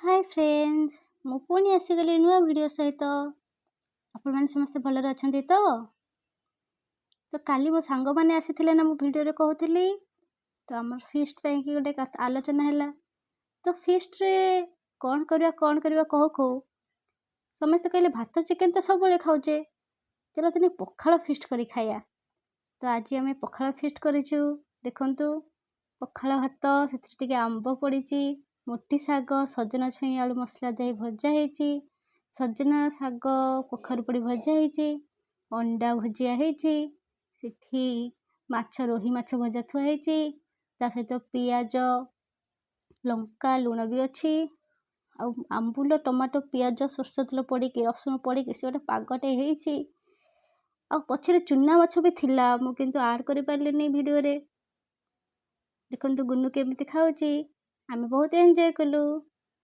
ହାଏ friends, ମୁଁ ପୁଣି ଆସିଗଲି ନୂଆ ଭିଡ଼ିଓ ସହିତ। ଆପଣମାନେ ସମସ୍ତେ ଭଲରେ ଅଛନ୍ତି ତ? ତ କାଲି ମୋ ସାଙ୍ଗମାନେ ଆସିଥିଲେ ନା, ମୁଁ ଭିଡ଼ିଓରେ କହୁଥିଲି। ତ ଆମର ଫିଷ୍ଟ ପାଇଁକି ଗୋଟେ ଆଲୋଚନା ହେଲା। ତ ଫିଷ୍ଟରେ କ'ଣ କରିବା, କ'ଣ କରିବା କହୁ କହୁ ସମସ୍ତେ କହିଲେ, ଭାତ ଚିକେନ୍ ତ ସବୁବେଳେ ଖାଉଛେ, ଚାଲ ଦିନେ ପଖାଳ ଫିଷ୍ଟ କରି ଖାଇବା। ତ ଆଜି ଆମେ ପଖାଳ ଫିଷ୍ଟ କରିଛୁ। ଦେଖନ୍ତୁ, ପଖାଳ ଭାତ, ସେଥିରେ ଟିକେ ଆମ୍ବ ପଡ଼ିଛି, ମୋଟି ଶାଗ, ସଜନା ଛୁଇଁ ଆଳୁ ମସଲା ଦେଇ ଭଜା ହେଇଛି, ସଜନା ଶାଗ କଖାରୁ ପଡ଼ି ଭଜା ହେଇଛି, ଅଣ୍ଡା ଭୁଜିଆ ହେଇଛି, ସେଠି ମାଛ, ରୋହି ମାଛ ଭଜା ଥୁଆ ହେଇଛି। ତା ସହିତ ପିଆଜ, ଲଙ୍କା, ଲୁଣ ବି ଅଛି। ଆଉ ଆମ୍ବୁଲ, ଟମାଟୋ, ପିଆଜ, ସୋରିଷ ତେଲ ପଡ଼ିକି, ରସୁଣ ପଡ଼ିକି ସେ ଗୋଟେ ପାଗଟେ ହେଇଛି। ଆଉ ପଛରେ ଚୁନା ମାଛ ବି ଥିଲା, ମୁଁ କିନ୍ତୁ ଆଡ଼୍ କରିପାରିଲିନି ଭିଡ଼ିଓରେ। ଦେଖନ୍ତୁ ଗୁନୁ କେମିତି ଖାଉଛି। ଆମେ ବହୁତ ଏନ୍ଜୟ କଲୁ।